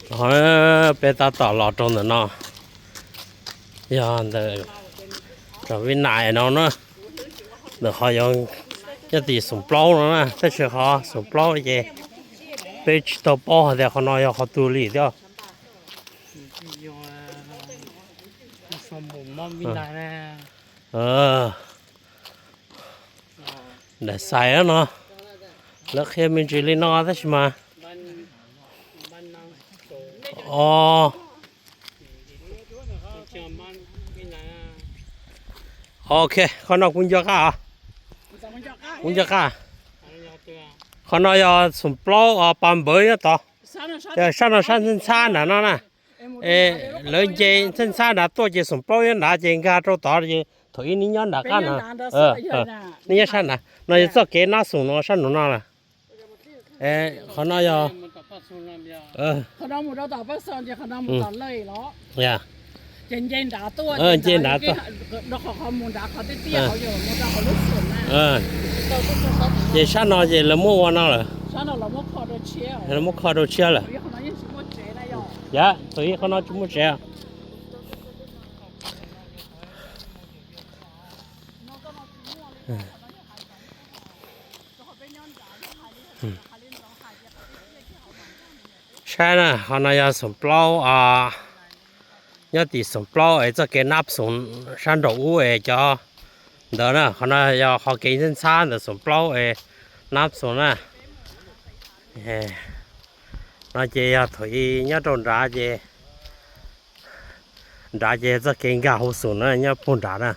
Los peb tab tom los rau ntawm no, yog ntawm Vib Nais no na, ntawm qhov yog nyob tim Xoom Plaub no na, tab sis qhov Xoom Plaub ces peb tsis tau paub hais tias qhov no yog qhov twg li thiab. Daim xais no, lawv qhia me ntsis li no tab sis mas, o, ok, qhov no kuv nco qab, kuv nco qab. Qhov no yog Xoom Plaub, Pas Npawv nyob tod. Sab no sab ntxhab ntxhab nrad no na. Lawv nce ntxhab ntxhab nrad tuaj ces Xoom Plaub nyob nrad ces nkag rau tod ces thaum ib neb nyob nram qab no, neb nyob sab nrad no yog txoj kev Nab Xoom no sab nraum no lawm. Qhov no yog, nce nrad tuaj, ces sab no ces lawv muab ua no lawm, lawv muab kho rau tshiab lawm. Yog, thaum ib qhov no tsis muaj tsev. Saib na, qhov no yog Xoom Plaub, nyob tim Xoom Plaub es txoj kev Nab Xoom sab nraum ub es cov ntawd na, qhov no yog qhov kev ntxhab ntxhab ntawm Xoom Plaub es Nab Xoom na. No ces yog thaum ib nyob rau nrad ces, nrad ces txoj kev nkag hauv Xoom na nyob puag nrad na.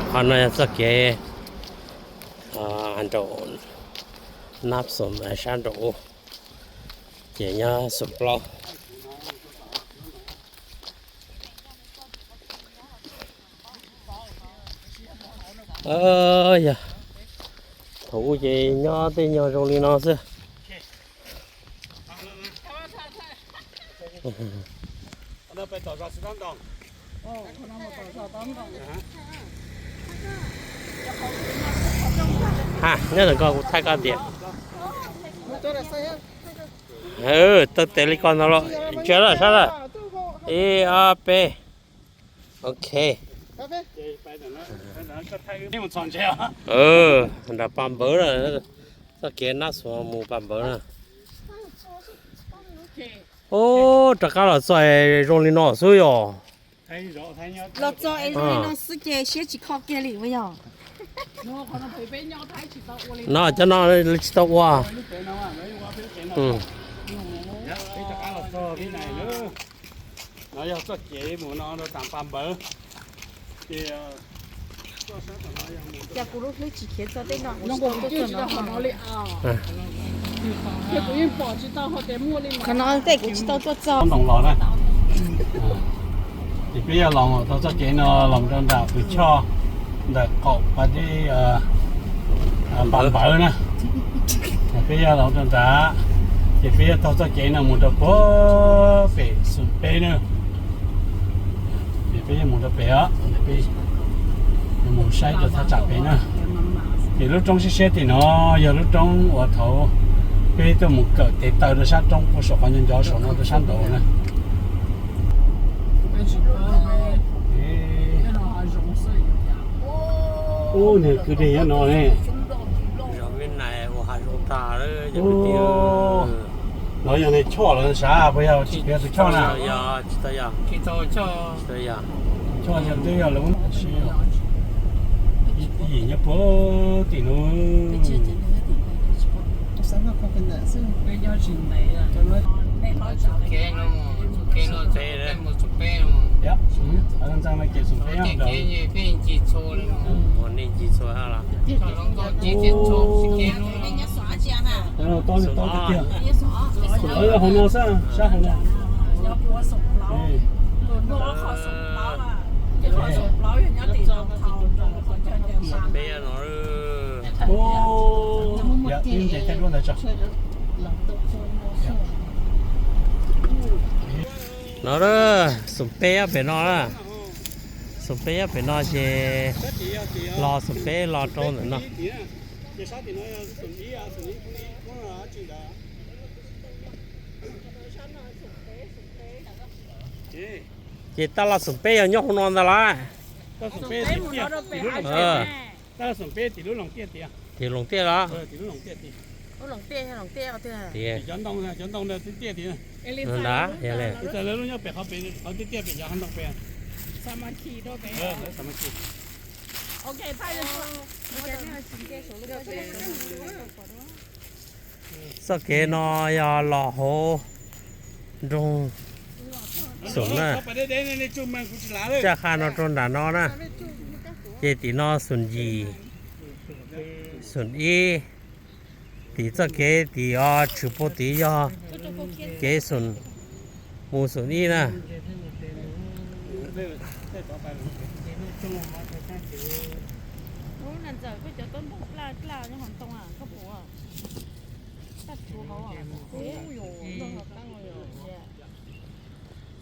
Qhov no yog txoj kev nraum Nab Xoom sab nraum ub, ces nyob Xoom Plaub. Yog thaum ub ces nyob tej nyuag zoo li no xwb. Ha, nyob ntawm ko kuv thaij koj tias, tau tes li ko ntag los, tsis lawm sab lawm. Ib ob peb, ok. Nram Pas Npawv na, txoj kev Nab Xoom mus Pas Npawv na. Ub, rov qab los txog zoo li no xwb yog. Los txog es zoo li no xwb ces siab tsis kho kiag li ua yog. No cov no lawv tsis tau ua. No yog txoj kev mus no rau Pas Npawv. Ces kuv lub hlwb tsis khiav txog tej no, kuv tsis tau tuaj txog no li. Qhov no tej kuv tsis tau tuaj txog. Ntoo los na. Ces peb yog los tau txoj kev no los rau nram pem choj ntawm qaum pas dej Npawv na. Peb yog los rau nrad, ces peb yog taug txoj kev no mus rau puag pem Xoom Peb na. Ces peb yog mus rau pem os, peb mus saib rau thaj tsam pem na. Ces lub roob siab siab tim no yog lub roob uas thaum peb tuaj mus kawm tes taw rau sab roob puag saum qhov nco nco saum no rau sab nraud na. Ub, niag kwj deg nyob no ne. Zos Vib Nais ua hav zoov tag lawm. No yog niag choj los sav, puas yog tsis yog tus choj na? Choj yog twb yog lawv ib yim nyob puag tim no. Ntxeev no ces Xoom Peb ntawd. Tau li tau tiag tiag. Lawv yog hauv no xwb, sab hauv no. Peb no, yog ib nce caij duab ntawd tso. No, Xoom Peb pem no na. Xoom peb nyob pem no ces los xoom peb los rau ntawm no. Ces tab los xoom peb yog nyob hauv no ntag las. Tim Loos Tiaj los? Tim Loos Tiaj. Txoj kev no yog los hauv nroog Xoom na. Caj qha no rau nram no na. Ces tim no Xoom yim, Xoom ib, tim txoj kev tim o tshwm puag tid yog kev Xoom mus Xoom ib na.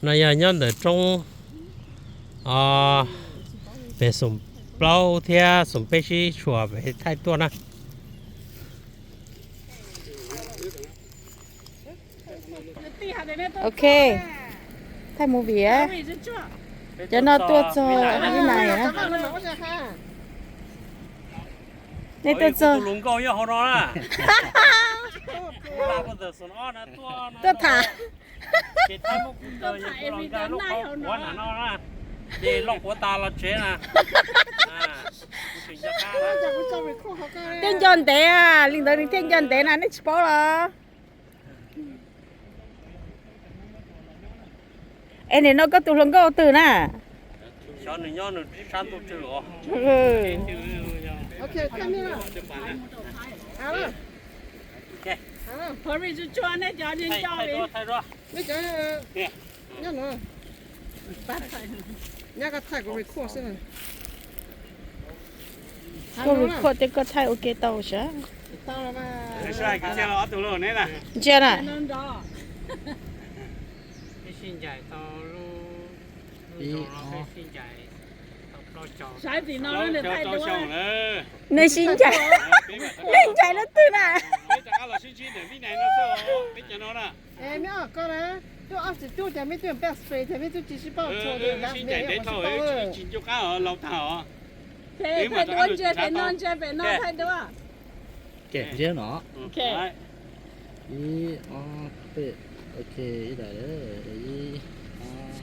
No yog nyob ntawm roob pem Xoom plaub thiab Xoom peb sib tshuam pem thaij tuaj na. Ok, thaij movie. Cov no tuaj txog Vib Nais na. Nej tuaj txog, tuaj tham. Ces Looj Quav tas los tsev na. Thiaj nco ntev, li ntawd nws thiaj nco ntev na, nej tsis paub los? Es nim no koj tus hluas nkauj twg na? Koj record thiab koj thaij ua ke tau sav. Ntsia na. Nws sib ncaim, nws ncaim lub twg na? Ib, ob, peb, ok, ib, ob,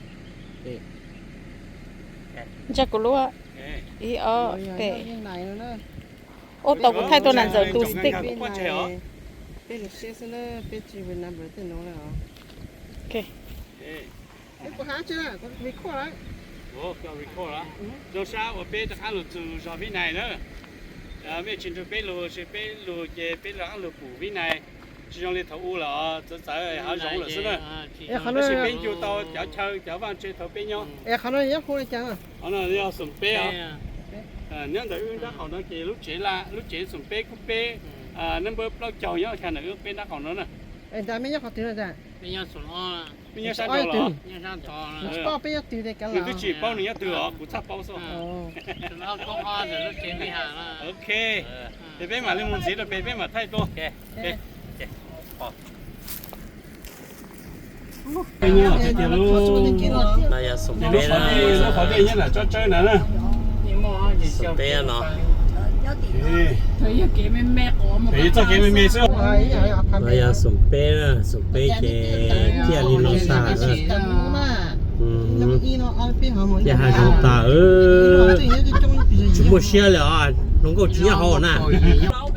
peb. Ntsia kuv lub, ib, ob, peb. Ua tau kuv thaij tuaj na ntxawm tus stick. Zoo sab uas peb rov qab los txog zos Vib Nais na. Mej tsis nrog peb lug, tsis peb lug ces peb rov qab lug pum Vib Nais. Tsis zoo li thaum u lawm, txawv txawv hav zoov lawm xwb na. Tab sis peb ncu tau cov chaw cov vaj tse thaum peb nyob. Qhov no yog xoom peb os. Nyob ntawm wb nrab qaum no ces lub tsev, lub tsev xoom peb kub peb, nab npawb plaub caug nyob kiag ntawm wb peb nrab qaum no na. Peb nyob sab nraud los? Nws twb tsis paub nws nyob twg os, kuv txhaj paub xwb. Ok, ces peb mam li mus ntxiv rau pem peb mam thaij tuaj. Lub qhov dej nyob nram tsob tsawb ntawd na. Xoom peb no. Pem txoj kev me me xwb. No yog xoom peb na, xoom peb ces ciaj li no tag. Ciaj hav zoov tag, tsis muaj siab li os, hluas nkauj tsis nyob hauv na.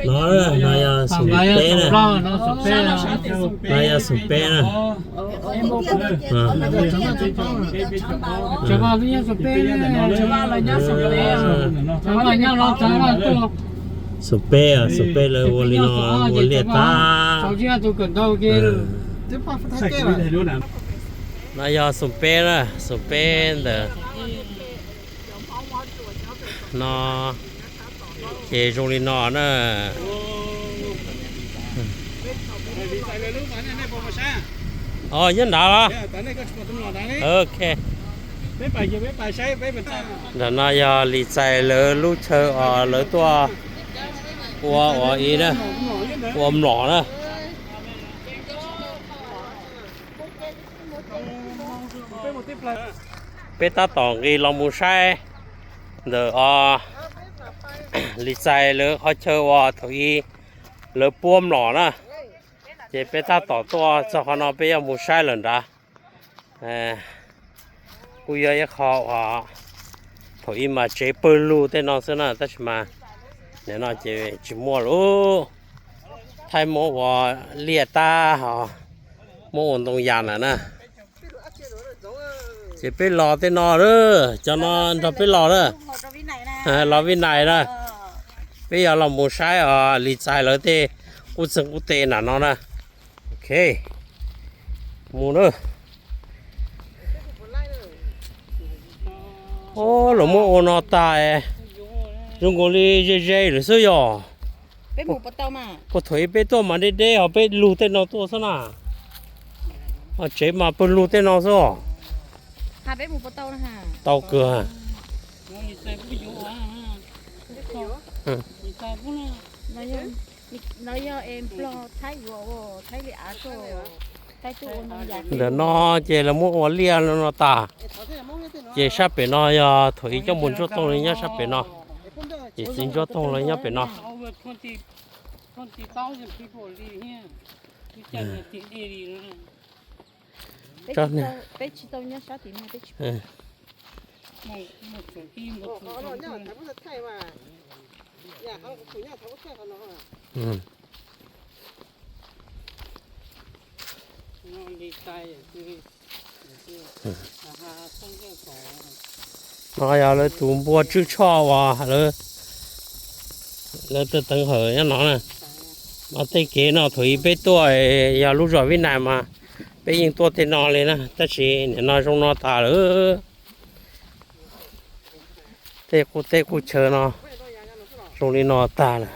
No, no yog xoom peb na. No yog xoom peb na. Xoom peb, xoom peb lawv ua li no, ua liaj tag. No yog xoom peb na, xoom peb ntawm no ces zoo li no na. O, nyob nrad los? Ok. Nram no yog Lis Txais lawv lub chaw os, lawv tuaj ua ua ib na, ua mlom na. Peb tab tom nqis los mus saib ntawm os, Lis Txais lawv qhov chaw uas thaum ub lawv puab mlom na. Ces peb tab tom tuaj txog qhov no peb yuav mus saib lawm nrad. Kuj yog ib qho uas thaum ub mas tsev pawg lug tej no xwb na, tab sis mas nim no ces tsis muaj lawm. Thaij muab ua liaj tab ho muab ua ntoo yas lawm na. Ces peb los tej no, cov no nrog peb los na. Los Vib Nais na. Peb yuav los mus saib os, Lis Txais lawv tej qub txeeg qub teg nram no na. Ok, mus na. Lawv muab ua no tas, zoo nkaus li ze ze lawm xwb yog. Puag thaum ub peb tuaj mas deb deb ho peb lug tej no tuaj xwb na. Tsev mas pawg lug tej no xwb. Tau kawg. Ntawm no ces lawv muab ua liaj no tas, ces sab pem no yog thaum ub coj mus ntsuab tooj li nyob sab pem no, ces txiv ntsuab tooj los nyob pem no. No yog lawv tus npua tswb tshoj uas lawv, lawv teev hawm nyob no na. Mas tej kev no thaum ub peb tuaj yog lub zos Vib Nais mas peb yeej tuaj tej no li na, tab sis nim no zoo no tas lawm. Tej qub teb qub chaw no zoo li no tag lawm.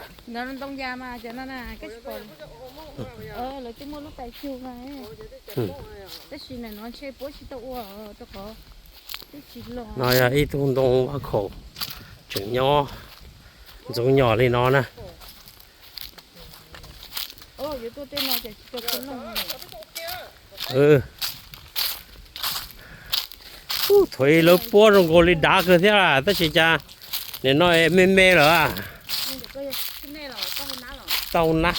No yog ib tug ntoo vaj khaum tseem nyob ntxoov nyom li no na. Thaum ub lawv puab zoo nkaus li dav kawg thiab, tab sis cas nim no me me lawm. Tau nab.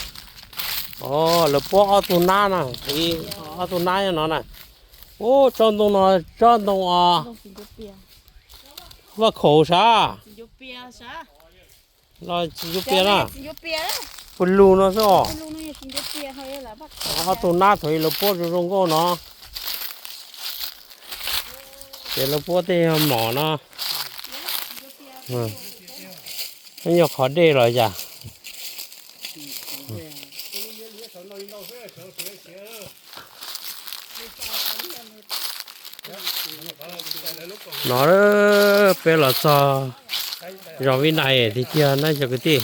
Lawv puab ob tug nab no, ob tug nab nyob no na. Ub, tsob ntoo no, tsob ntoo os, vaj khaum sav. Los tsis ncuav pias na. Pw lug no xwb os. Ob tug nab thaum ub lawv puab zoo zoo nkauj no. Ces lawv puab tej mom no. Nyuag qhov dej los yam. No peb los txog zos Vib Nais tiag tiag na cov kwv tij.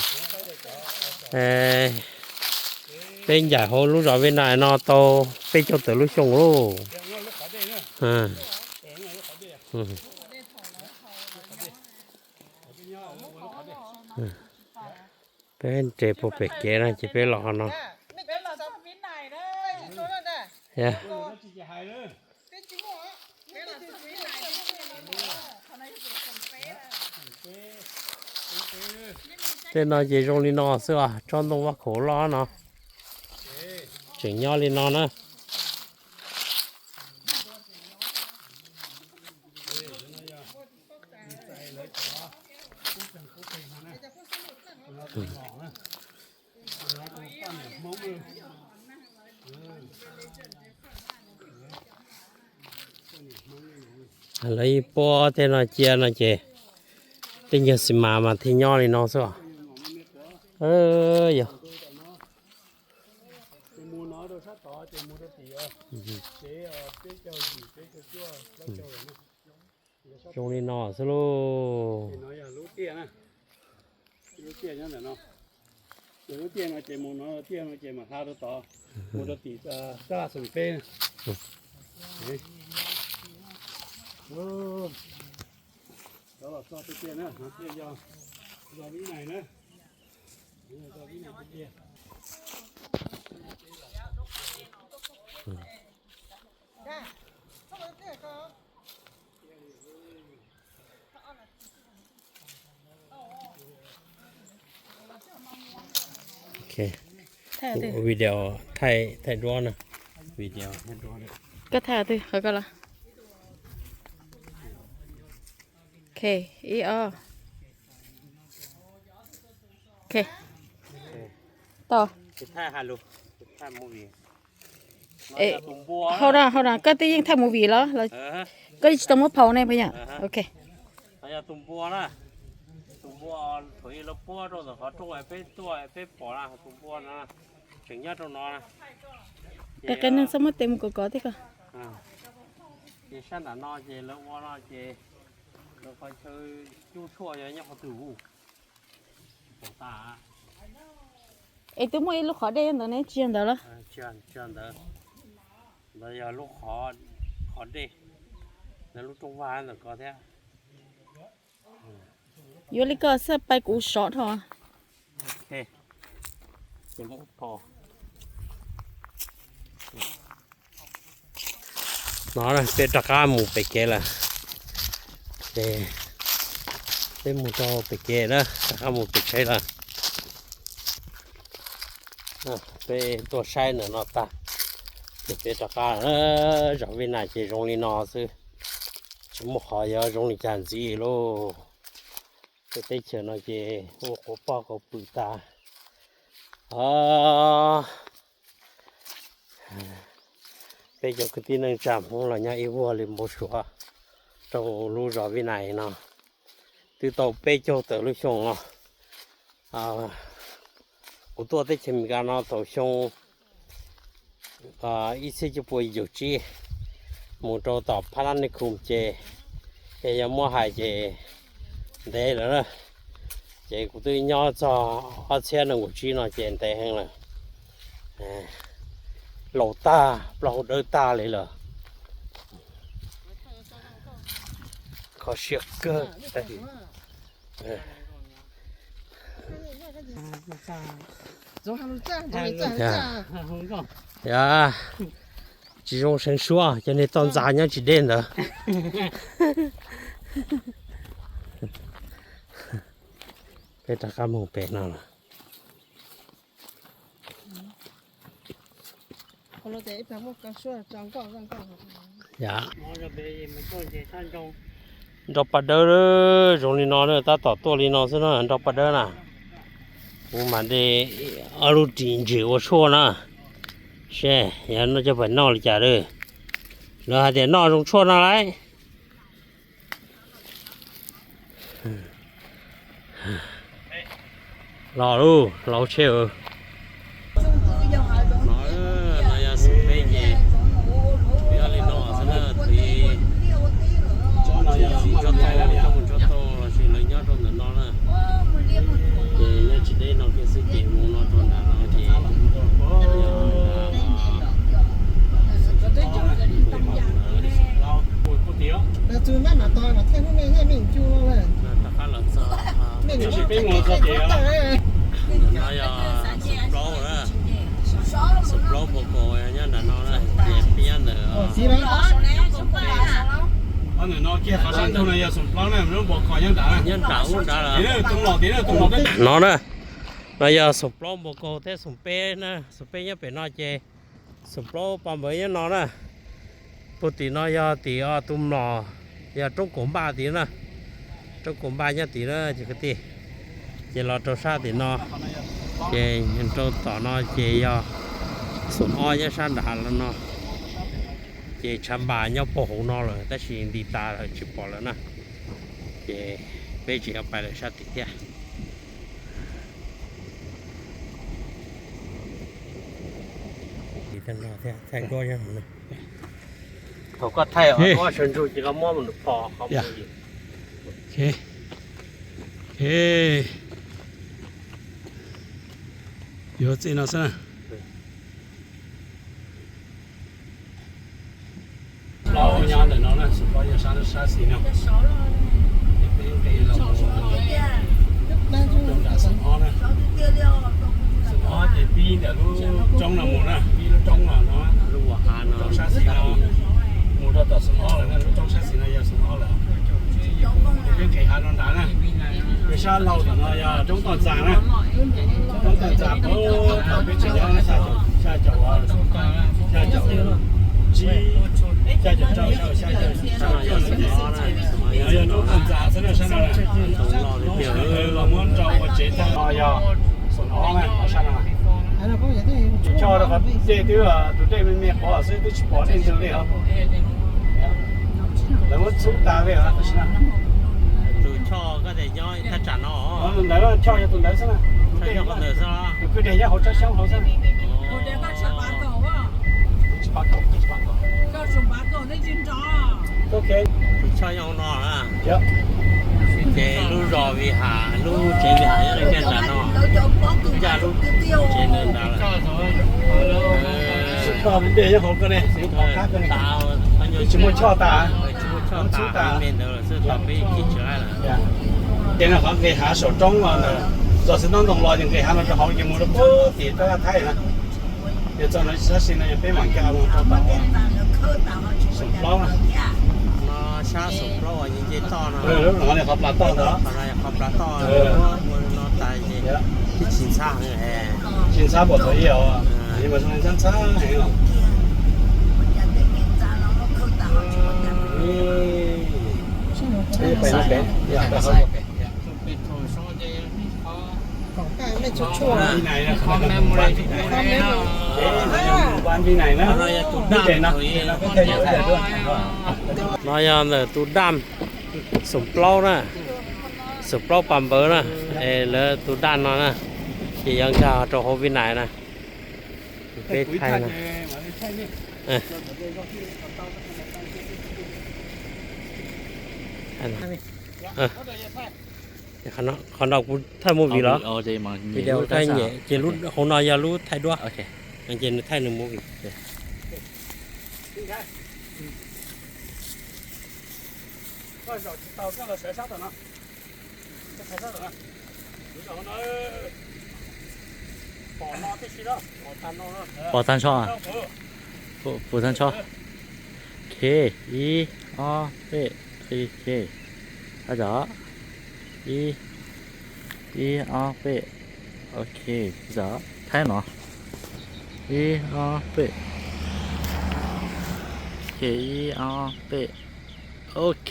Peb ncaim hauv lub zos Vib Nais no tau peb caug tawm lub xyoo lauj. Peb nres puag pem kev no ces peb los no. Tej no ces zoo li no xwb os, tsob ntoo vaj khaum loj no. Tseem nyob li no na. Lawv puab tej no cia no ces tej nyuag xi mas mas thiaj nyob li no xwb os. Yog. Zoo li no xwb lauj. Lub tiaj no ces mus no tiaj no ces mam hla rau tod, mus rau tim sab laj xeem peb. Cov los txog tiag tiag na, no thiaj yog zos Vib Nais na. Yog zos Vib Nais tiag tiag. Ok. Thaij twg? Video thaij, thaij duab na. Video thaij duab na. Koj thaij twg qhov ko los? Ok, ib ob. Ok. Tau. Thaij hais lus, thaij movie. Hau da, hau da, koj twb yeej thaij movie los? Koj yeej tsis tau muab phau ne puas yog? Ok. Yog tus npua na, tus npua thaum ub lawv puab rau ntawm qhov rooj peb tuaj peb pom na, tus npua no tseem nyob rau no. Qe qe neeg txhob muab tes mus kov kov thiab ko. Ces sab nram no ces lawv ua no ces lawv qhov chaw cub tshuaj yog nyob qhov twg? Es twb muaj ib lub qhov dej ntawd ne, tsis yog ntawd los? Tsis yog ntawd, ntawd yog lub qhov dej, lub rooj vag ntawm ko thiab. Yuav li ko xwb, pais kuv sov dhau. No peb rov qab mus pem kev lawm. Ces peb mus rau pem kev na, rov qab mus pem tsheb lawm. Peb tuaj saib ntawm no tag, ces peb rov qab. Zos Vib Nais ces zoo li no xwb, tsis muaj qhov yuav zoo li cas ntxiv lauj. Tej teb chaws no ces ua quav poj quav pw tas. Peb cov kwv tij neej tsa Hmoob los nyob ib vuag li npau suav rau lub zos Vib Nais no twb tau peb caug tawm lub xyoo los. Kuv tuaj teb chaws Amelikas no thaum xyoo ib txhiab cuaj pua yim caum tsib mus rau tom Phab Nab Nij Khum ces, ces yog muab hais ces ntev lawm na. Ces kuv twb nyob txog ob txhiab nees nkaum tsib no ces ntev heev lawm. Laus tag, plaub hau dawb tag li lawm. Kho siab kawg. Tsis zoo seev suab, cov niag toj ntxas nyob tsis deb ntawd. Peb rov qab mus pem no lawm. Nroj paj dawb zoo li no na, tab tom tuaj li no xwb na, nroj paj dawb na. Kuv mam de ob lub ris ntsim ua tshuaj na, seb yog noj coj pais noj li cas lawm. Lawv hais tias noj zoo tshuaj no lauj. Los lauj, los tsheb. No, no yog xeem peb ces yog li no xwb na, thaum tsob no yog tsob tauj, tsob mus tsob tauj los sis lawv nyob rau ntawm no na. Ces nyob tsis deb no kiag xwb ces mus no rau nram no ces yog rov qab los txog. Ntawm no yog xum plaub na, xum plaub npua kaus nyob nram no na, ces peb nyob ntawm no kiag qhov sab ntug no yog xum plaub na, nyob nram ub nrad. No na, no yog xum plaub npua kaus thiab xum peb na, xum peb nyob pem no ces xum plaub pov npawg nyob no na. Puag tim no yog tim tus mlom, yog roob kaum npaj tid na. Roob kaum npaj nyob tim na cov kwv tij. Ces los rau sab tim no, ces rau tom no ces yog xum ob nyob sab nrad los no. Ces tshav npas nyob puag hauv no lawm tab sis nti tas lawm tsis pom lawm na. Ces peb tseem yuav pais lawm sab tim thiab. Thaum koj thaij duab sawv ntsug ces koj muab mus pho qhov mus. Yuav txij no xwb na. Plaub nyob ntawm no na, xum plaub yog sab Sab xis no, peb nqis los mus rau nram xeem ob na. Xeem ob ces pib ntawm lub roob no mus na, pib lub roob no, lub roob sab xis no mus rau tom xeem ob lawm na, lub roob sab xis no yog xeem ob lawm. Peb nqis hav rau nrad na, peb sab laug tom no yog roob toj ntxas na, roob toj ntxas puag thaum peb tseem nyob xya caum, xya caum, xya caum tsib, xya caum rau, xya caum rau no ces yog roob toj ntxas xwb na sab no. Los muab rau ua tsev tag no yog xeem ob na, sab no. Choj rau qhov dej twb, tus dej me me qhuav xwb twb tsis pom dej ntws li os. Lawv muab txhub tas li os tam sim no. Tus choj koj tias nyob thaj tsam no, ntawd choj yog tus ntawd xwb na. Tus kwj deg nyob hauv tsob xyoob hauv xwb. Tus choj nyob hauv no na. Ces lub zos Vij Ham, lub tsev Vij Ham nyob li tiaj nram no, ncaj lub tsev nws nrad lawm. Choj dej nyob hauv ko ne, tsis muaj choj tas, tsis muaj choj tas me ntawd lawm xwb, tau peb chim tsis laij lawm. Ces no qhov nqis hav saum roob no ntawd, txog xwb ntoo ntoo los ces nqis hav no rau hauv ces mus rau puag tim roob Thaib na. Ces txog no sab xis no yog peb mam nkag mus rau tom xeem plaub na. No sab xeem plaub uas nce toj no. Lub no qhov plas toj ntawd. Qhov no yog qhov plas toj, ua no tas ces twb tsis ntxhab heev. Tsis ntxhab puas thaum ub os, mas zoo li ntxhab ntxhab heev os. No yog ntawm tus dam xeem plaub na, xeem plaub pas npawv na, es lawv tus dam no na, ces yuav nkag rau hauv Vij Nais na. Peb thaij na. Qhov no kuv thaij movie los? Video thaij nyem, ces lub hauv no yog lub thaij duab. Ces nws thaij nws movie. Pom tag nrho, pum tag nrho. Ok, ib, ob, peb, ok. Zom, ib, ib, ob, peb, ok. Zom thaib no, ib, ob, peb, ok, ib, ob, peb, ok.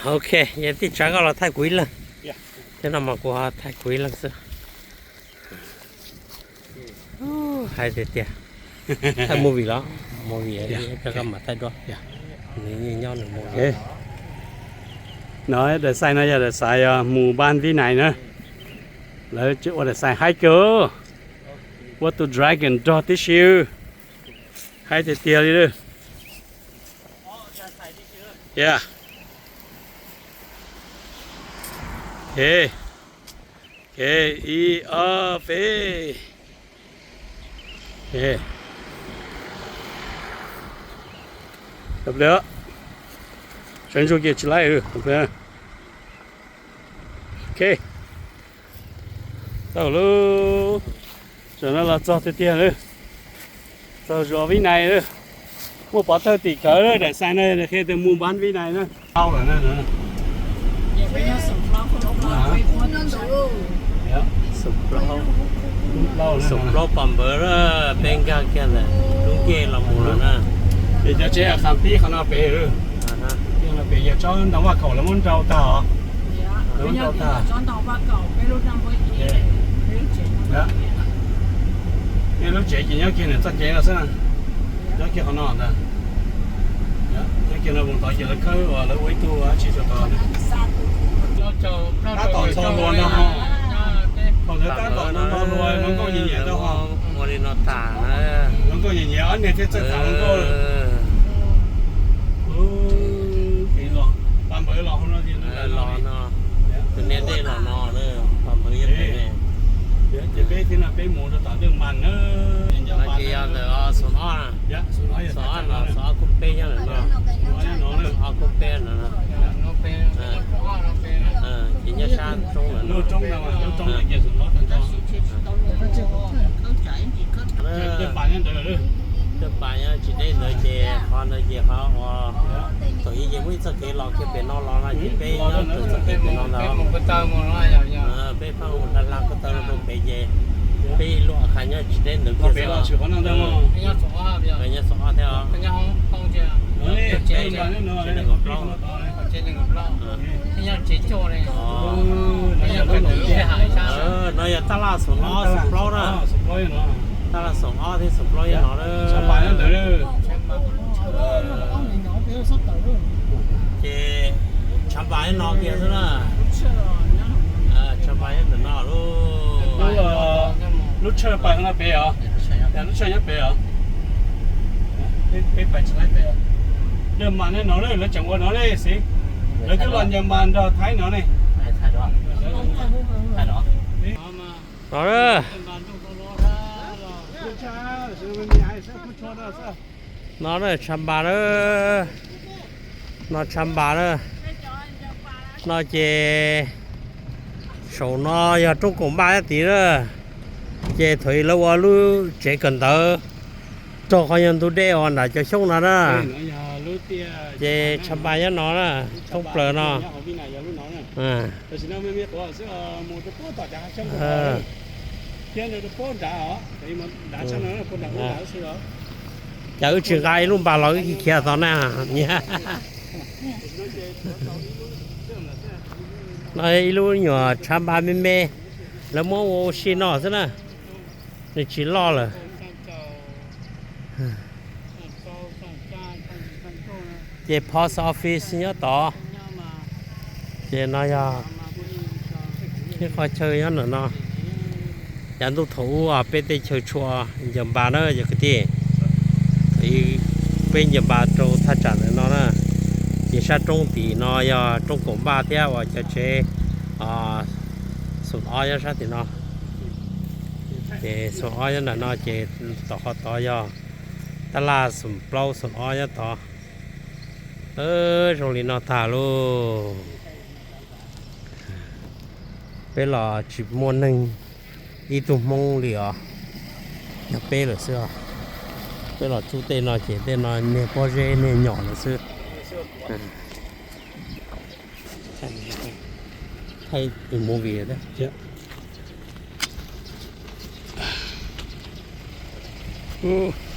Ok, yog tij tsaav koj los thaij kuv ib leeg, thiab no mas kuv ho thaij kuv ib leeg xwb. Hais tiag tiag, thaij movie los? Movie rau koj mam thaij duab. Nws yeej nyob nws movie. No daim xais no yog daim xais yog mus Ban Vib Nais na. Lawv ua daim xais haib kawg, ua tus dragon nrog tib si, haib tiag tiag li. Yeah. Ok, ok, ib ob peb. Sawv ntsuag kiag tsis laib. Ok, tau lawm. Tam no los txog tiag tiag lawm. Txog zos Vib Nais lawm. Muaj pov thawj tim khawv lawm, daim xais no qhia tias mus Ban Vib Nais na. Tau lawm na. Xum plaub pas npawv, peb nkag kiag ntawm lub ncej los mus lawm na. Ces cov tsev a khas tib qhov no pem, pem yog tsob ntoo vaj kaum lawv muab nrau tag os. Lawv muab nrau tag. Lub tsev ces nyob kiag ntawm txoj kev no xwb na. Nyob kiag qhov no ntag. Nyob kiag no mus tod ces lawv khawb uas lawv ua ib tug dab tsi rau tod. Tab tom ntxhov hlua ntag ho. Thaum ntawd tab tom ntxhov hlua, hluas nkauj nyiam nyiam ntag ho. Ua li no tas na. Hluas nkauj nyiam nyiam ob niag thiaj txawj tham hluas nkauj. Pas npawv los hauv no, los no, tus niam dej los no, pas npawv yog pem ne. Ces peb thiab no peb mus rau tom Dej Mas na. Ces yog ntawm Xum Ob, Xum Ob los Xum Ob Kuj Peb nyob ntawm no, Xum Ob Kuj Peb no, ces nyob sab roob ntawm no. Dej Mas nyob tsis deb ntawd ces qhov ntawd ces qhov uas thaum ub ces muaj ib txoj kev los kiag pem no los no ces peb nyob rau txoj kev pem no ntag. Peb pheej mus hla hla ko taw rau pem ces peb ib lub qhov nyob tsis deb ntawd kiag xwb. Nyob Xum Ob thiab os. Peb nees nkaum plaub. No yog tab laj Xum Ob Xum Plaub na. Tab laj Xum Ob thiab Xum Plaub nyob no na. Ces Tshav Npas nyob no kiag xwb na. Tshav Npas nyob ntawm no lauj. Lub tshawj pais no pem os. Lub tshawj nyob pem os. Peb pais tsis laib pem. Dej Mas nyob no lawm, lawv tseem ua no li xwb. Lawv twb los Nyias Mas nrog Thaib no ne. No, no Tshav Npas na. No Tshav Npas na. No ces saum no yog roob Kaum Npaj thiab tid na. Ces thaum ub lawv ua lub tsev kawm ntawv rau qhov yog ntug dej uas nram cov xyoob no na. Ces Tshav Npas nyob no na, thoob plaws no. Cas wb tsis nqa ib lub npas los wb khiav tod na. No ib lub nyuam tshav npas me me, lawv muab ua ua si no xwb na, nws tsis loj lawm. Ces post office nyob tod, ces no yog ib qho chaw nyob ntawm no. Yav ntuj thaum ub peb tej chaw tshua ncaws npas na cov kwv tij. Peb ncaws npas rau thaj tsam ntawm no na. Ces sab roob tim no yog roob Kaum Npaj thiab uas cov tsev Xum Ob nyob sab tim no. Ces Xum Ob nyob ntawm no ces tom qhov tod yog tab laj Xum Plaub Xum Ob nyob tod. Zoo li no tag lauj. Peb los tsis muaj neeg ib tug Hmoob li os, yog peb lawm xwb os. Peb los txub tej no ces tej no niag pob zeb niag nyom lawm xwb. Thaij movie.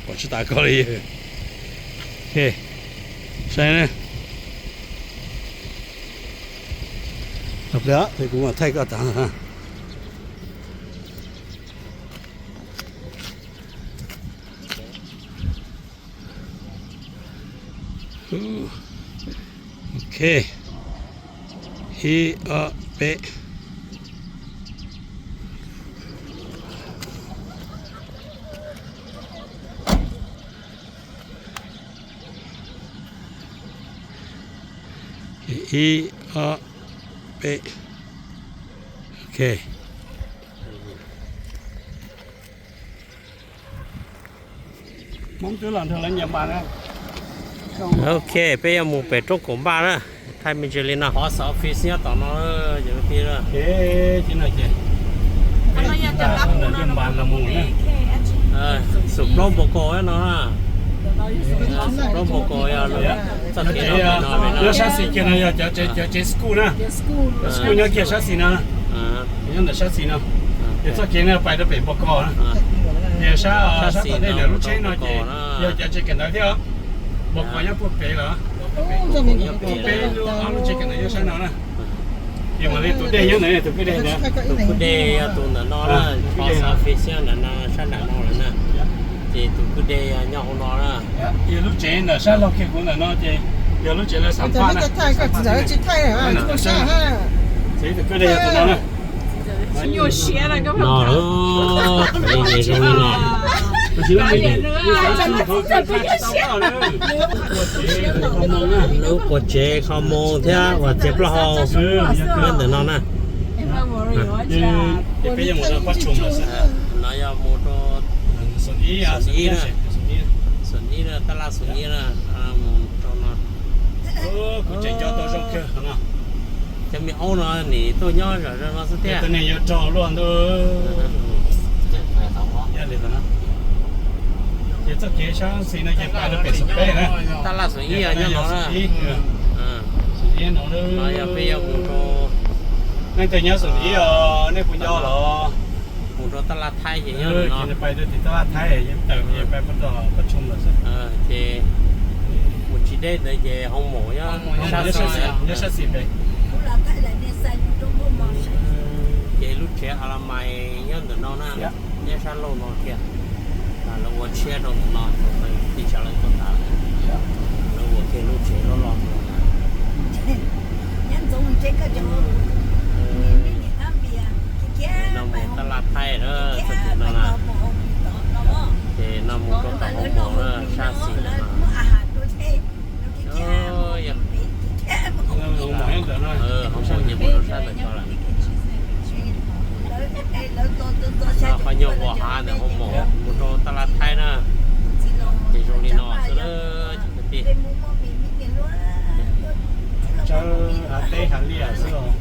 Pom tsis tas koj li. Saib na. Pliag kuv mam thaij koj tas. Ok, ib ob peb. Ib ob peb. Ok. Ok, peb yuav mus pem roob Kaum Npaj na. Thaij me ntsis li no, post office nyob tom no. Xum Plaub Npau Kos no. Xum Plaub Npau Kos yog txoj kev no. Nyob sab xis kiag no yog cov tsev school na. Cov school nyob kiag sab xis no. Nyob ntawm sab xis no. Ces txoj kev no pais rau pem Npau Kos na. Ces sab, sab tom ntej ntawm lub tsheb no ces yog cov tsev kawm ntawv thiab os. Npau Kos nyob puag pem los. Puag pem lub, ob lub tsev kawm ntawv nyob sab no na. Ces mam li tus dej nyob ntawd, tus kwj dej ntawd. Tus kwj dej yog tus ntawm no na, post office ntawm no, sab nram no lawm na. Ces tus kwj dej yog nyob hauv no na. Ces lub tsev ntawm sab laug kiag kuv ntawm no ces yog lub tsev lawv xam phaj na. Tsev tus kwj dej yog tus no na. No, zoo li no. Lub quas tsev kho moo thiab uas txiav plaub hau nyob ntawm no na. Ces peb yuav mus rau Pab Tshum lawm xwb. No yog mus rau Xoom Ib, Xoom Ib na, Xoom Ib na, tab laj Xoom Ib na, mus rau no. Kuv tseem nco tau zoo kawg no. Cov me aub no nim tuaj nyob zom zaws no xwb thiab. Tus niag yuav raug luaj ntuj. Ces txoj kev sab xis no ces pais rau pem Xoom Peb na. Tab laj Xoom Ib nyob no na. Xoom Ib no, no yog peb yuav mus rau, leej twg nyob Xoom Ib os, nej puas nco los? Mus rau tab laj Thaib ces nyob no. Ces pais rau tim tab laj Thaib, yeej tawm pais puag tom Pab Tshum lawm xwb. Ces mus tsis deb ntawd ces Hoo Maum nyob sab xis, nyob sab xis pem. Ces lub tsev a la mais nyob ntawm no na, nyob sab laug no kiag. Lawv ua tshiab rau ntawm no, tib tsam lawv tuaj tas, lawv ua kiag lub tsev loj loj no. No mus tab laj Thaib na, txoj kev no na. Ces no mus rau tom Hoo Maum na, sab xis no. Hoo Maum ces mus rau sab ntawm ko lawm. Qhov nyuag vos hav ntawm Hoo Maum mus rau tab laj Thaib na. Ces zoo li no xwb na. Ces kwv tij, tsawb hav teb hav liaj xwb os.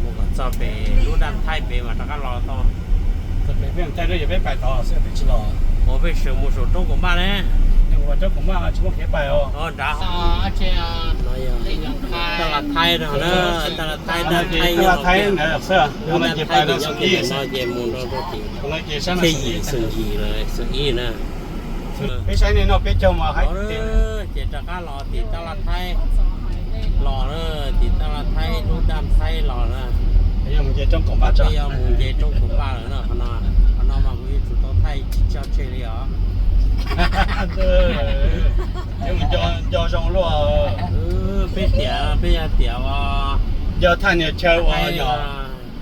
Mus kom txog pem lub daj Thaib pem mas rov qab los tau. Txog pem peb mus caij dab yog peb pais tod xwb peb tsis los. Ua peb sawv mus saum roob Kaum Npaj ne. Roob Kaum Npaj tsis muaj kev pais os. Nrad. Tab laj Thaib no na, tab laj Thaib, tab laj Thaib ntawd xwb. Tab laj Thaib ces pais rau Xoom Ib no ces mus rau rau tim Thej Yim, Xoom Yim lawm, Xoom Ib na. Peb saib nej noj peb caug mas haib tiag. Ces rov qab los tim tab laj Thaib los na, tim tab laj Thaib lub daj Thaib los na. Yog mus nce roob Kaum Npaj, yog mus nce roob Kaum Npaj lawm na. Qhov no mas kuv yuav tsum tau thaij tsis tso tseg li os. Yuav mus nco zoo luaj. Peb tiam, peb yog tiam uas nco thaj niag chaw uas,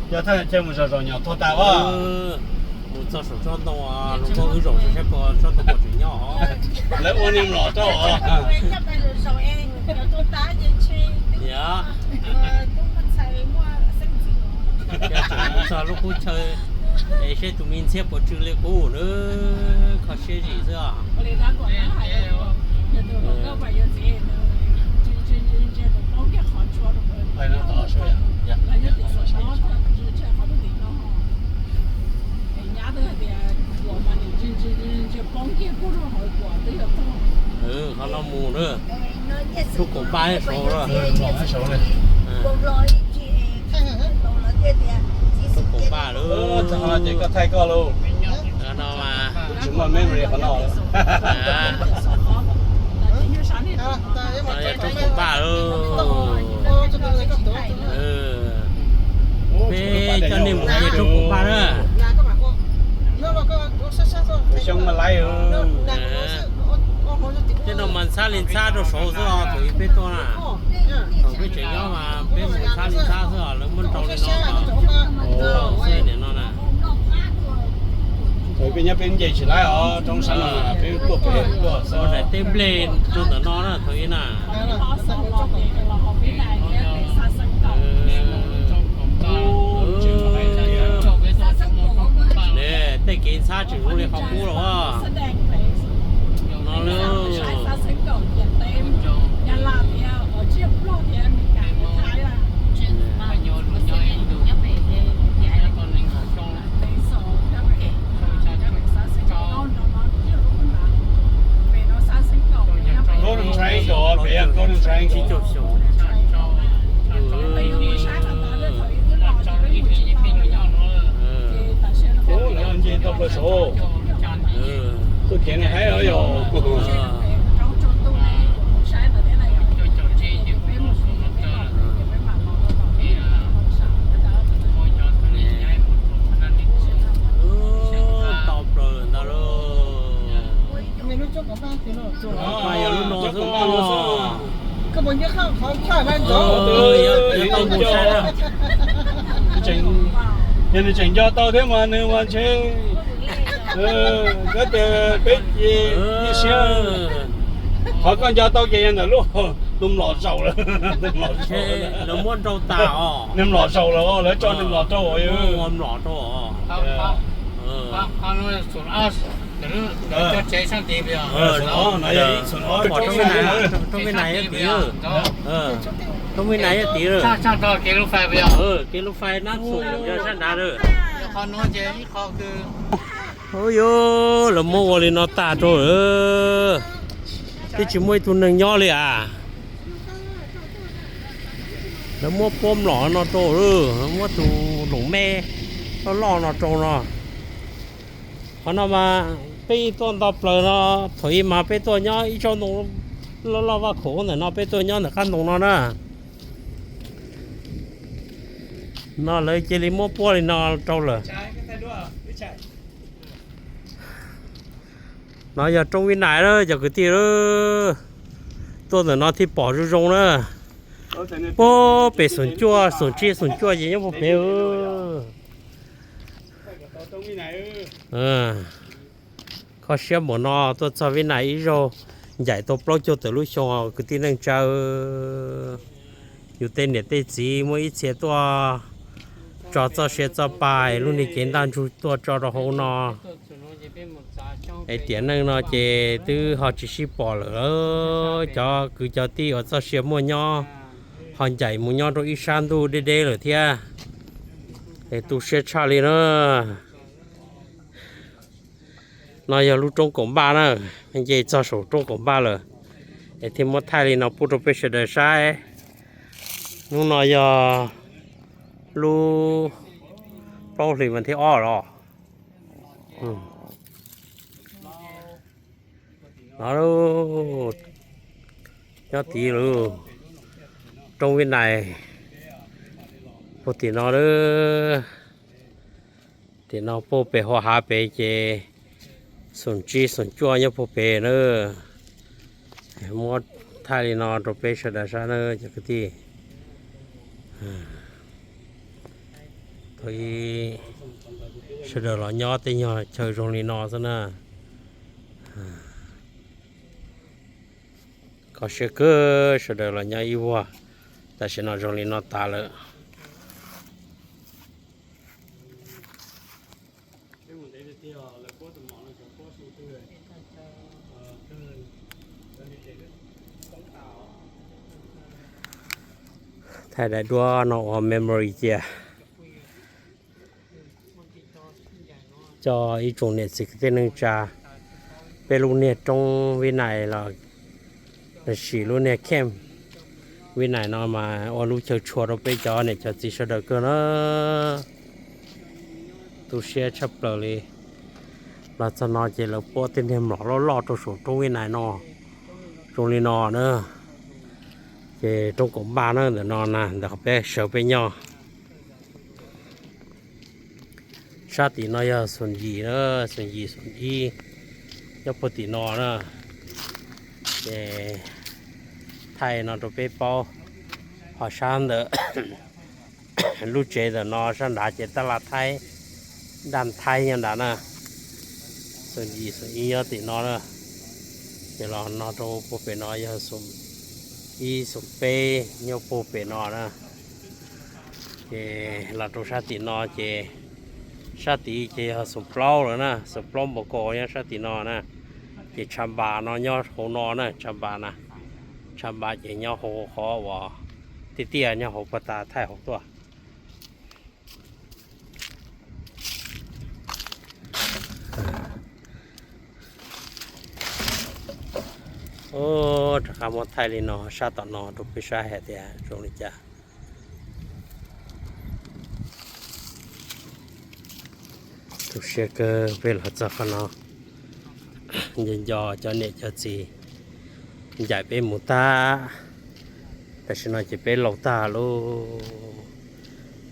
nco thaj niag chaw mus zom zaum nyom tuag tas as. Mus txog saum tsob ntoo, hluas nkauj wb zaum saib puas tsob ntoo puas tseem nyob. Lawv ua niag mlom rau os. Yog. Tseem mus txog lub qub chaw es seb tus me ntxhiab puas tsw li qub na, kho siab zim xwb os. Qhov no mus na, roob Kaum Npaj saud lawm. Roob Kaum Npaj lawm. Ces koj thaij koj lauj. No mas tsis muaj memory qhov no lawm. Roob Kaum Npaj lawm. Peb coj nej mus nce roob Kaum Npaj na. Xyoo mas laib. Tej no mas ntxhab li ntxhab rau saud xwb os, thaum ub peb tuaj na. Thaum peb tseem nyob mas peb mus ntxhab li ntxhab xwb os, lawv muab nrau li no os. Xwb niam no na. Thaum peb nyob peb nce tsis laib os, roob sab no peb tuaj pem tuaj xwb. Daim teb nplej rau ntawm no na thaum ub na. Tej kev ntxhab tseem zoo li qhov qub los no lawm. Golden Triangle, pem Golden Triangle. Ub, lawv nce tau plaws saud. Tuaj kev no haib os yog. Tau plaws ntawd lauj. Yog lub no xwb. Yog nws tseem nco tau thiab mas nws mas ntshe, koj tias peb cia siab. Qhov koj nco tau ces yog ntawm lub Tus mlom zaum lawm. Lawv muab nrau tas os. Nws mlom zaum lawm, lawv tso nws mlom rau os. Mlom rau os. Roob Vij Nais, roob Vij Nais yog tid. Roob Vij Nais yog tid. Kev lub fais nab xum yog sab nrad lawm. Ub yuv, lawv muab ua li no tag rau lawm. Twb tsis muaj ib tug neeg nyob li as. Lawv muab puab mlom no rau lawm, muab tus loom me loj loj no rau no. Qhov no mas peb tuaj nto plaws no, thaum ub mas peb tuaj nyob ib tsob ntoo loj loj vaj khaum ntawm no, peb tuaj nyob ntawm qab ntoo no na. No lawv cia li muab puab li no rau lawm. No yog roob Vij Nais lawm cov kwv tij. Tuaj ntawm no thiaj pom zoo zoo na. Puag pem xoom cuaj, xoom tsib, xoom cuaj ces nyob puag pem. Kho siab npaum no tuaj txog Vij Nais ib zaug ncaim tau plaub caug tawm lub xyoo kwv tij neej tsa. Yus tej niam tej txiv muaj ib txhia tuaj tso txoj sia txoj pa, lub niag cev ntaj ntsug tuaj tso rau hauv no. Es tiam neej no ces twb ho tsis sib pom lawm. Cov kwv cov tij uas txoj sia muaj nyob ho ncaim mus nyob rau ib sab ntuj deb deb lawm thiab. Es tu siab tshaj li na. No yog lub roob Kaum Npaj na, nce txog saum roob Kaum Npaj lawm. Es thiaj muab thaij li no pub rau peb sawv daws saib. Hnub no yog lub plaub hlis vas thib ob los. No nyob tid lawm, roob Vij Nais puag tim no lawm. Tim no puag pem hauv hav pem ces xoom tsib xoom cuaj nyob puag pem na. Muab thaij li no rau peb sawv daws saib na cov kwv tij. Thaum ub sawv daws los nyob tej nyuag chaw zoo li no xwb na. Kho siab kawg, sawv daws los nyob ib vuag, tam sim no zoo li no tas lawm. Thaij daim duab no ua memory cia, coj ib tsoom niam txiv kwv tij neej tsa, peb lub niag roob Vib Nais los sis lub niag camp Vib Nais no mas ua lub chaw tshua rau peb cov niam cov txiv sawv daws kawg na. Tu siab tshaj plaws li. Los txog no ces lawv puab tej niag mlom loj loj rau saum roob Vib Nais no zoo li no na. Ces roob Kaum Npaj na, ntawm no na, ntawm qhov peb sawv peb nyob. Sab tim no yog xoom yim na, xoom yim xoom ib nyob puag tim no na. Ces thaij no rau peb paub. Ho sab ntawm lub tsev ntawm no sab nrad ces tab laj Thaib, daj Thaib nyob nrad na. Xoom yim xoom ib nyob tim no na. Ces los no rau puag pem no yog xoom ib xoom peb nyob puag pem no na. Ces los rau sab tim no ces sab tid ces yog xoom plaub lawm na, xoom plaub npau kaus nyob sab tim no na. Ces tshav npas no nyob hauv no na, tshav npas na, tshav npas ces nyob hauv qhov uas tiaj tiaj nyob hauv puag ta thaij hauv tuaj. Rov qab muab thaij li no sab tom no rau peb saib hais tias zoo li cas. Tu siab kawg peb los txog qhov no, nco nco cov niam cov txiv ncaim peb mus tag. Tam sim no ces peb laus tag lauj,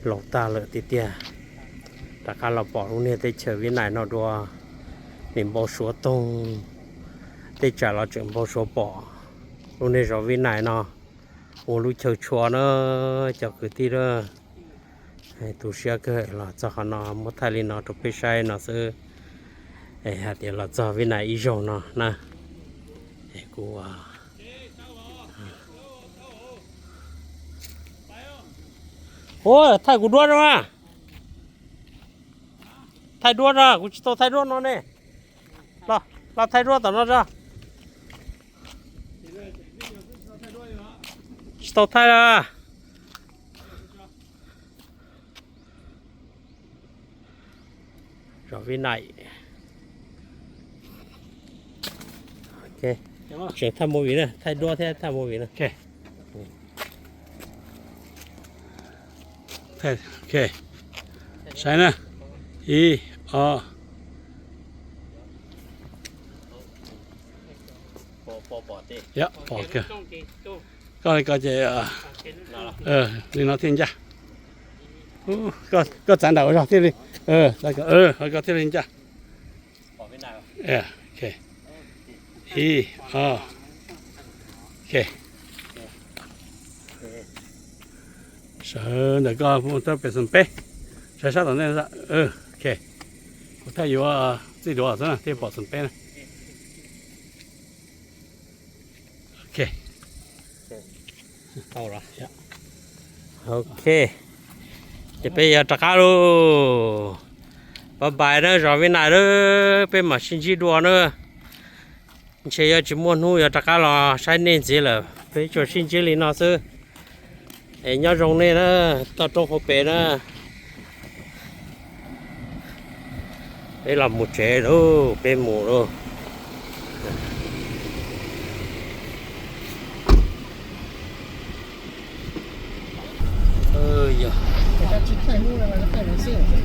laus tag lawm tiag tiag. Rov qab los pom lub niag teb chaws Vib Nais no dua, nim npau suav toog, tej tsam los tseem npau suav pom lub niag zos Vib Nais no ua lub chaw tshua na, cov kwv tij na. Tu siab kawg los txog qhov no muab thaij li no rau peb saib no xwb. Es hais tias los txog Vib Nais ib zaug no na, es kuv, Ua, thaij kuv duab no. Thaij duab no, kuv tsis tau thaij duab no ne. Los, los thaij duab tom no tso. Tsis tau thaij. Zos Vib Nais. Tseem thaij movie na, thaij duab thiab thaij movie na. Saib na, ib, ob. Pom kawg. Koj li ko ces li no thiaj ncaj. Koj txav nram ua zog thiaj li, koj thiaj li ncaj. Ib, ob. Sawv ntawm koj mus rau pem xoom peb, sawv sab tom ntej. Kuv thaij yuav txij duav xwb na thiaj pom xoom peb na. Ok, ces peb yuav rov qab lauj. Pab pais na, zos Vib Nais lauj, peb mam sib ntsib dua na. Ntshe yuav tsis muaj hnub yuav rov qab los saib nej ntxiv lawm, peb tsuas sib ntsib li no xwb. Es nyob zoo nej na, toj roob hauv pes na. Peb los mus tsev lauj, peb mus lauj.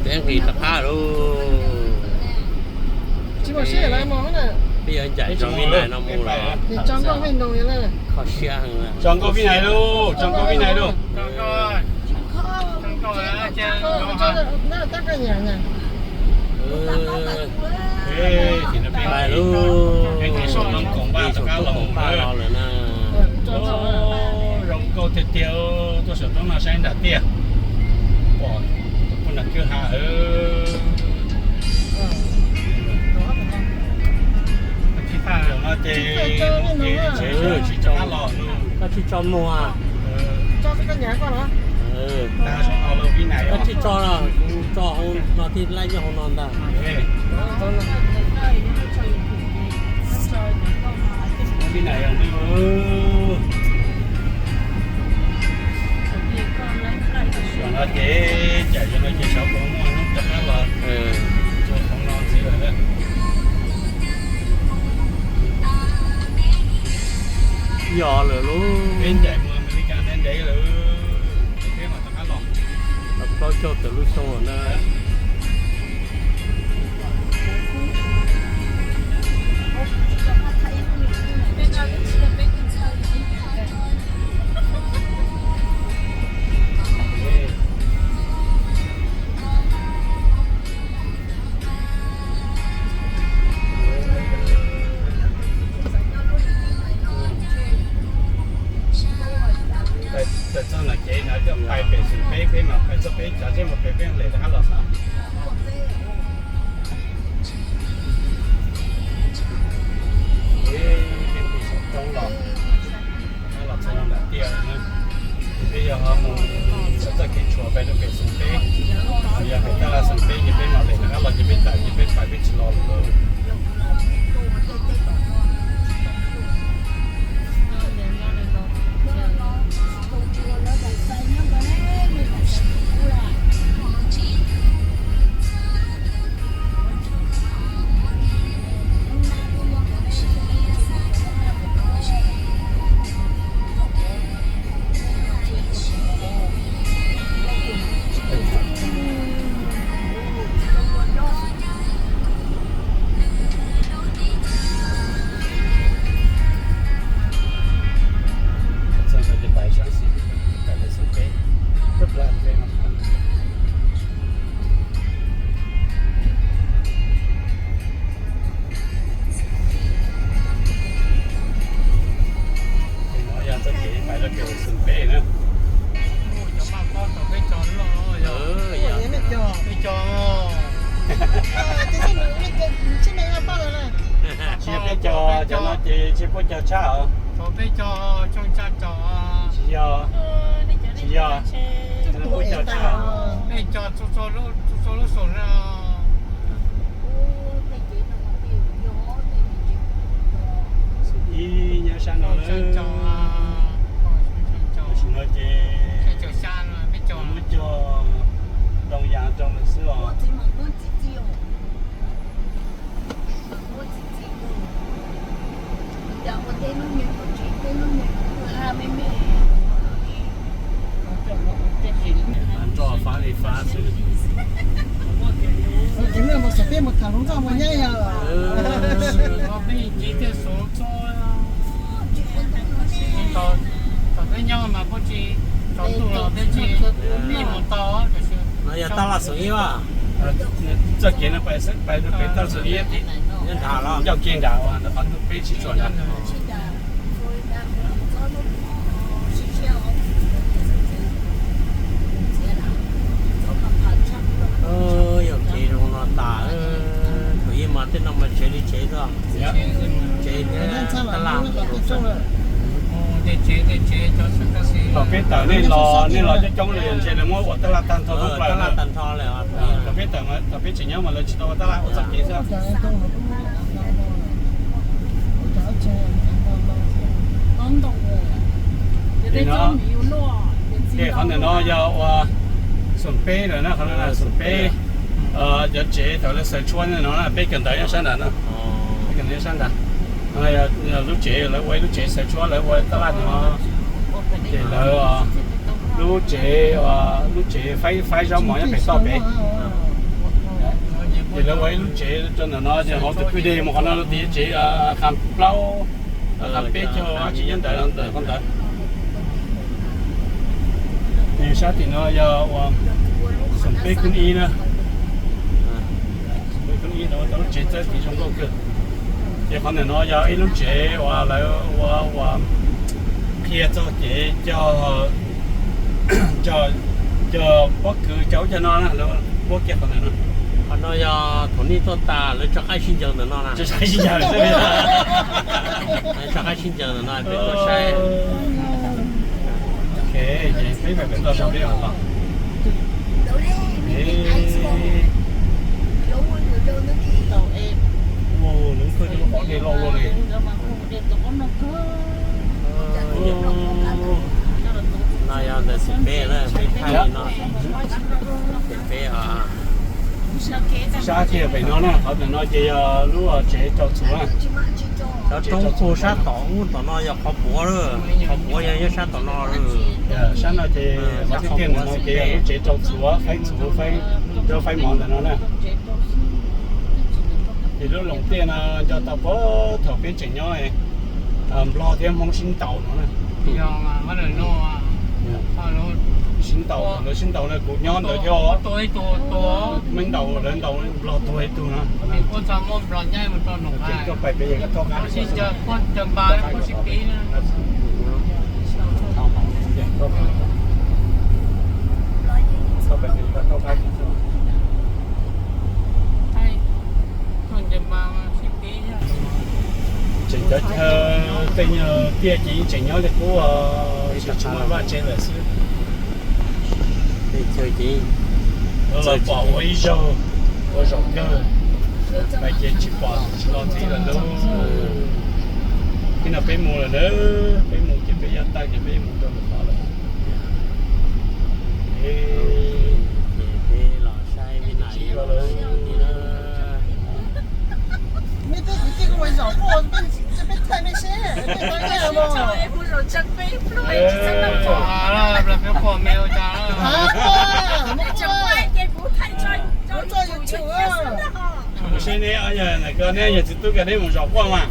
Peb nqis rov qab lauj. Peb yuav ncaim zos Vib Nais no mus los kho siab heev. Tso nkauj Vib Nais lauj, tso nkauj Vib Nais lauj. Pais lauj, peb nqis saum toj koom paj los lawm na. Zoo nkauj tiag tiag, tuaj saum roob no saib nram tiaj. Pom tus poj nram kwj ha. Zaum no ces mus ces tsis tso los, koj tsis tso muag. Koj tsis tso los kuv tso hauv no thiaj laij nyob hauv no ntag. Zaum no ces cam zaum no ces sawv kuv muaj hnub rov qab los txog hauv no ntxiv lawm. Yog lawm lauj, peb ncaim mus Amelikas ntev ntev lawm, peb mam rov qab los. Plaub caug tawm lub xyoo lawm na. Txog no ces no coj pais pem xoom peb, peb mam pais txog peb tsav zeb mus pem peb lem rov qab los xwb. Peb nqis saum roob los, rov qab los txog nram tiaj na. Ces peb yog ho mus txoj kev tshuam pais rau pem xoom peb, yog pem taj laj xoom peb ces peb mam lem rov qab los ces peb tawm ces peb pais peb tsis los lawm. Ces no yog txoj kev pais rau pem xoom peb na. Cov maj pob tau peb co loj, peb co. Tsis yog peb co, cov no ces tsis puab co tshaj os. Tsis yog, tsis yog. Nej cog txhua lub xum no. Ib nyob sab no lawm. Tam sim no ces muab cog ntoo yas rau lawm xwb os. Nroj fab li fab xwb. Ces nej mus xov peb mus tham hluas nkauj mus nyab yog. Peb yeej tiv thiaj xov txob. Thaum peb nyob mas peb tsis tsaus ntuj los peb tsis mus tau. No yog tab laj xoom ib as. Txoj kev no pais rau pem tab laj xoom ib, nyob nram los ncauj ke nram uas qhov peb tsis tshua nram. Yog kev zoo no tas, thaum ub mas tej no mas tsev li tsev xwb. Tsev tab laj. Thaum peb tawm nej los, nej los coob coob li ntshe lawv muab ua tab laj tag nrho, tab laj tag nrho lawm. Thaum peb tawm, thaum peb tseem nyob mas lawv tsis tau ua tab laj, ua txoj kev xwb. Ces qhov ntawm no yog ua xoom peb lawm na, qhov no xoom peb. Cov tsev thaum lawv xaws tshuab no na, peb kawm ntawv nyob sab nrad no. Peb kawm ntawv nyob sab nrad. Lub tsev, lawv ua ib lub tsev xaws tshuab, lawv ua tab laj no. Ces lawv lub tsev, lub tsev faib, faib zaub mov nyob pem toj pem. Ces lawv ua ib lub tsev rau ntawm no, ces hauv tus kwj deg mus qhov no rau tim tsev qhov plaub, qhov peb caug dab tsi nyob ntawd, ntawm qhov ntawd. Nws sab tim no yog uas xoom peb kub ib na. Xoom peb kub ib no tau lub tsev txawb tiv zoo nkauj kawg. Ces qhov ntawm no yog ib lub tsev uas lawv ua uas qhia txog kev cog, cog pob kws cog ub cog no na, lawv muab kiag qhov ntawm no. Qhov no yog thaum nej tuaj tas lawv tso qaib sib ncaws ntawm no na. Tso qaib sib ncaws xwb. Tso qaib sib ncaws ntawm no peb tuaj saib. Ok, ces peb pem toj saum peb os. Ua, lub kawg cov lub qhov dej loj luaj li. No yog ntawm xeem peb na, peb thaij li no. Xeem peb os. Sab kiag pem no na, qhov ntawm no ces yog lub tsev rau txhuv na. Cov roob puag sab tom ub tom no yog qhov puav, qhov puav yog nyob sab tom no. Sab no ces qhov tiag tiag ntawm no ces yog lub tsev rau txhuv, faib txhuv, faib zaub faib mov ntawm no na. Ces lub loos tiaj no nco tau puag thaum peb tseem nyob Nplog thiab Hmoob sib ntaus no na. Sib ntaus, lawv sib ntaus na, kuv nyob ntawd thiab. Meej ntaus, lawv ntaus Nplog tuag ib tug no. Koj pais pem koj thaub qab. Tseem cov chaw tej nyuag tiaj ces yeej tseem nyob li qub, tsis tshua muaj vaj tsev lawm xwb. Tej chaw ces pom ua ib zaug, ua zaum kawg, pais ces tsis pom tsis los ntxiv lawm lauj. Ib no peb mus lawm na, peb mus ces peb yuav tag ces peb mus rau lwm qhov lawm. Peb los saib peb na. Kuv saib neb, neb yog txiv tub koj neb mus zaum quaj mas.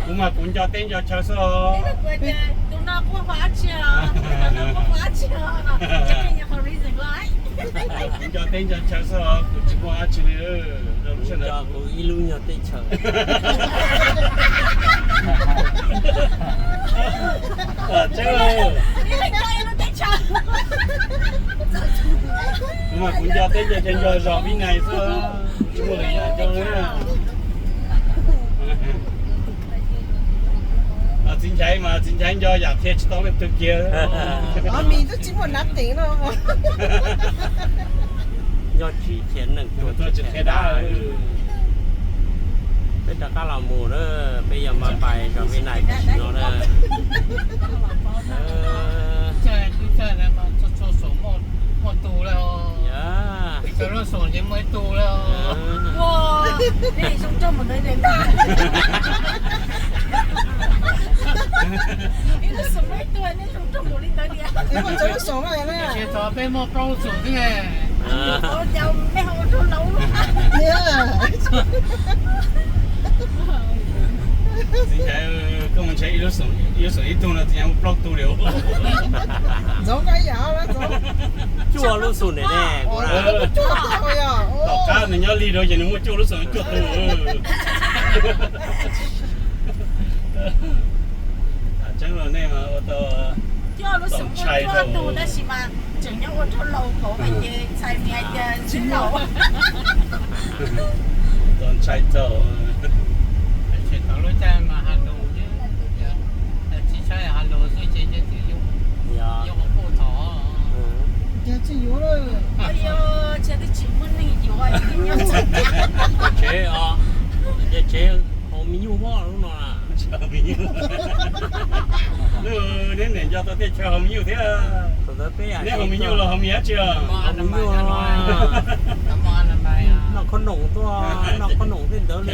Kuv mas kuv nco teb nco chaw xwb os. Kuv nco teb nco chaw xwb os, kuv tsis muaj dab tsi li. Kuv nco kuv ib lub nyuag teb chaws. Kuv mas kuv nco teb nco chaw nco zos Vib Nais xwb, kuv tsis muaj lwm yam nco li. Txiv Nchaiv Txiv Nchaiv nco yam qhia tsis tau leej twg kiag. Mis twb tsis muaj nav teem no. Nyob tsis qhia neeg tuag tsis qhia dab. Peb rov qab los mus na, peb yuav mas pais rau Vib Nais tam sim no na. Muaj tus lawm. Lub xoom ces muaj ib tug lawm. Ib lub xoom muaj ib tug, nej zoo nraug npaum li ntawd tiag. Tsis tau, peb muaj plaub lub xoom xwb. Txiv Nchaiv, koj mus ntshe ib lub xoom ib tug no txiv Nchaiv muaj plaub tug li. Ntxoov koj ib yam. Cuaj lub xoom ne ne. Tom qab nws nyob lig rau ces nws muaj cuaj lub xoom cuaj tug. Tseeb los nej mas ua tau, tau ntshai rau, tab sis mas tseem nyob ua rau laus thaum ces txhais nis hais tias tsis laus. Tau ntshai rau. Tsis tau lub caij mas ha lus, tsis saib ha lus xwb ces twb yuav ua puj thaum. Ces twb tsis muaj neeg yuav. Tsev, tsev haus me nyuj pob lub no. Neb niam nco tau tej chaw haus me nyuj thiab. Neb haus me nyuj los haus me dab tsi os? Haus me nyuj, noj khob noom tuaj, noj khob noom tej ntawd li.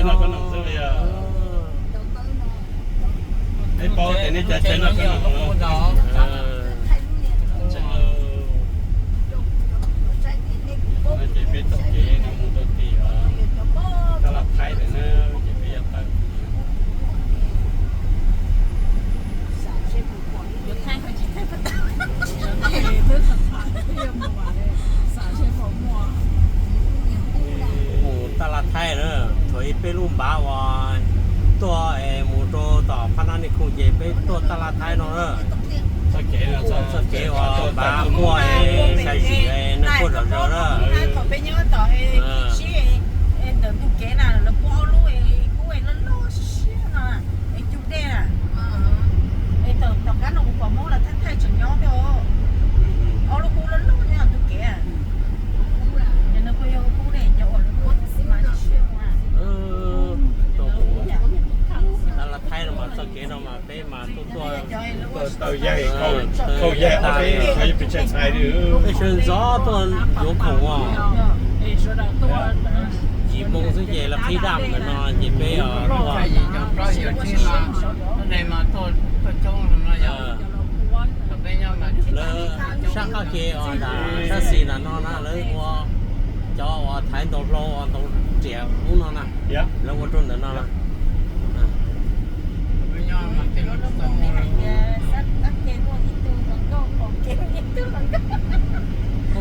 Neb paub tias neb cov chaw noj khob noom. Ces peb taug kev no mus rau tim Tab Laj Thaib lawm na, ces peb yuav tawm. Mus Tab Laj Thaib na, tshuav ib peb lub npav uas tuaj es mus rau tom Phab Nab Nij Khoom ces peb tuaj Tab Laj Thaib no na. Txoj kev uas npav muaj sai sim neeg quaj zom zaws na. Thaum peb nyob tom sib ntawm ntug kev na, lawv puab ob lub kub loj loj siab siab no, es cug dej na. Es tom qab no kuv pom Hmoob lawv thaij thaij tseem nyob thiab os. Ob lub kub loj loj nyob ntug kev. Ces no kuj yog kub dej cov uas lawv puab xi mas siab siab na. Tab Laj Thaib no mas txoj kev no mas peb mas tuaj tuaj, tau yaig, khau yaig ob peb, peb sawv ntxov tuaj yuav khoom os. Yim moo xwb ces lawv qhib daj ntawm no ces peb os tuaj. Lawv sab qab ke os, sab xis nram no na, lawv ua cov uas thaiv ntau hlau uas ntau riam ub no na, lawv ua rau ntawm no na.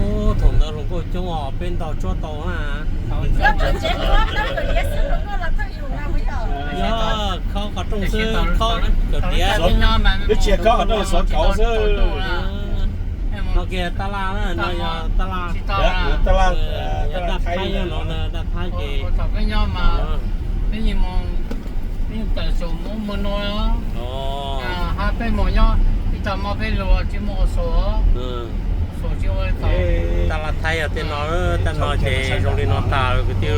Ub, thaum ntawd hluas nkauj coob os, peb ntaus tsuab tau na. Yog khob qhov rooj xwb, khob kawm diav. Twb tsis yog khob qhov rooj, xov kauv xwb. No kiag tab laj na, no yog tab laj. Tab laj, tab laj thaib no, tab laj thaib ces. Peb mus no, peb mus nyob ib tag hmo peb los tsis muaj ua xus, xus tsis ua li tau. Tab laj thaib yog tej no, tej no ces zoo li no tas kwv tij.